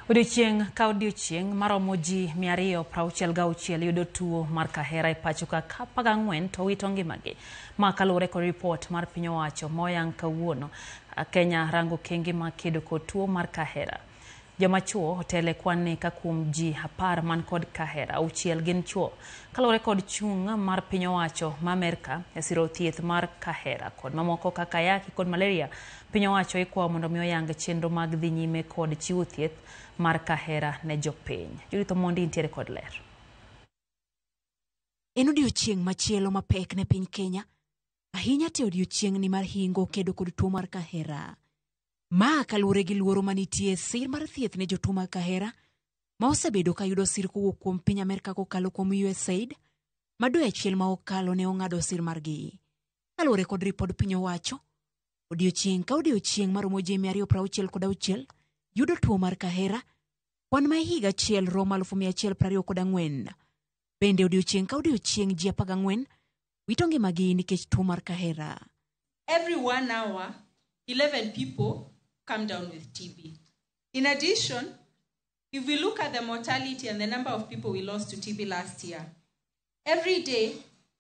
Odiochieng' ka odiochieng' maromo ji 266 yudo tuo mar kahera e pacho ka 14 to wito ngimagi. Ma kaluwore kod ripot mar piny owacho moyang kawuono. Kenya rango okenge mag kedo kod tuo mar kahera. Joma chuo otelo e kwan ni ka kuom ji 10 man kod kahera, 6 gin chuo. Kaluwore kod chung' mar piny owacho ma Amerka e siro thieth mar kahera kod mamoko kaka ayaki kod malaria, piny owacho ikwayo mondo mi oyang chenro mag dhi nyime kod chiwo thieth mar kahera ne jopiny. Judith Omondi nitiere kod ler. En odiochieng' machielo mapek ne piny Kenya, ahinya te odiochieng'ni mar hingo kedo kod tuo mar kahera. Ma kaluwore gi luoro manitie sir mar thieth ne jotuo mag kahera ma osebedo ka yudo sir kowuok kuom piny Amerka kokalo kuom USAID, ma dwe achiel ma okalo ne ong'ado sir margi. Kaluwore kod ripod piny owacho, odiochieng' ka odiochieng' maromo ji 266 yudo tuo mar kahera, kwan ma higa achiel romo 124,000. Bende odiochieng' ka odiochieng' ji 14 wito ngimagi nikech tuo mar kahera. Every 1 hour, 11 people come down with TB. In addition, if we look at the mortality and the number of people we lost to TB last year, every day,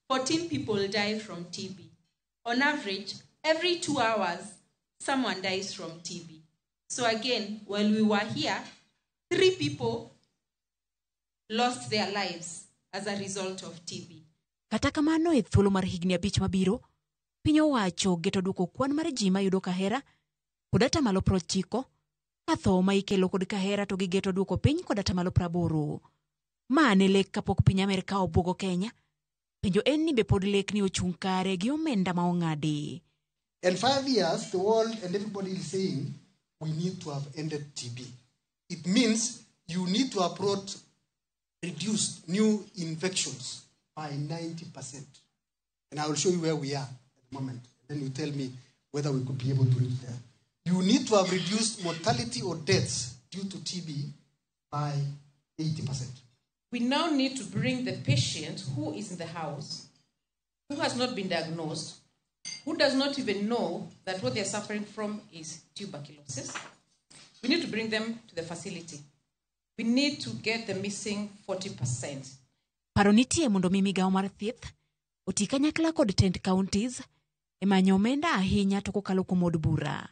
14 people die from TB. On average, every 2 hours, someone dies from TB. So again, while we were here, 3 people lost their lives as a result of TB. Kata kamano e thuolo mar higni 5 mabiro, piny owacho geto duoko kwan mar ji mayudo kahera kod atamalo 90, ka tho ma ikelo kod kahera to gigeto duoko piny kod atamalo 80. Ma ne lek kapok piny Amerka obwogo Kenya. Penjo en ni be pod lekni ochung' kare gi omenda ma ong'adi. In 5 years, the world and everybody is saying we need to have ended TB. It means you need to have brought reduced new infections by 90%. And I will show you where we are at the moment. Then you tell me whether we could be able to reach there. You need to have reduced mortality or deaths due to TB by 80%. We now need to bring the patient who is in the house, who has not been diagnosed, who does not even know that what they're suffering from is tuberculosis. We need to bring them to the facility. We need to get the missing 40%. Paro nitie mondo mi migawo mar thieth oti kanyakla kod tend counties e manyo omenda ahinya to kokalo kuom od bura.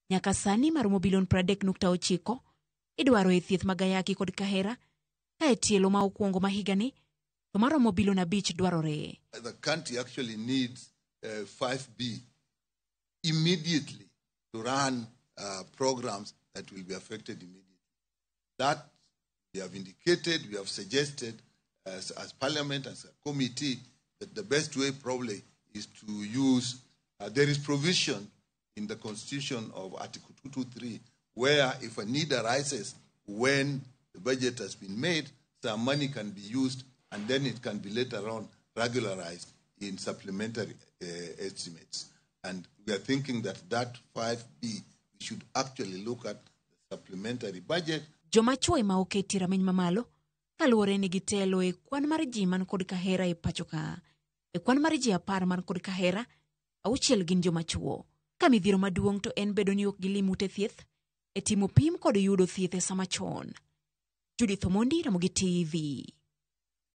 Nyaka sani maromo bilion 30.9 idwaro e thieth mag ayaki kod kahera, ka e tielo ma okwongo ma higani to maromo bilion 5 dwarore. The country actually needs 5B immediately to run programs that will be affected immediately. That we have indicated, we have suggested as Parliament, as a committee, that the best way probably is to use, there is provision in the Constitution of Article 223, where if a need arises when the budget has been made, some money can be used and then it can be later on regularized in supplementary estimates. And we are thinking that that 5B, we should actually look at the supplementary budget. Joma chwo ema oketi rameny mamalo kaluwore ni gitelo e kwan mar ji man kod kahera e pacho ka. E kwan mar ji 10 man kod kahera, 6 gin joma chwo. Ka midhiero maduong' to en bedo ni ok gilim ute thieth e timo pim kod yudo thieth e sama chon. Judith Omondi, Ramogi TV.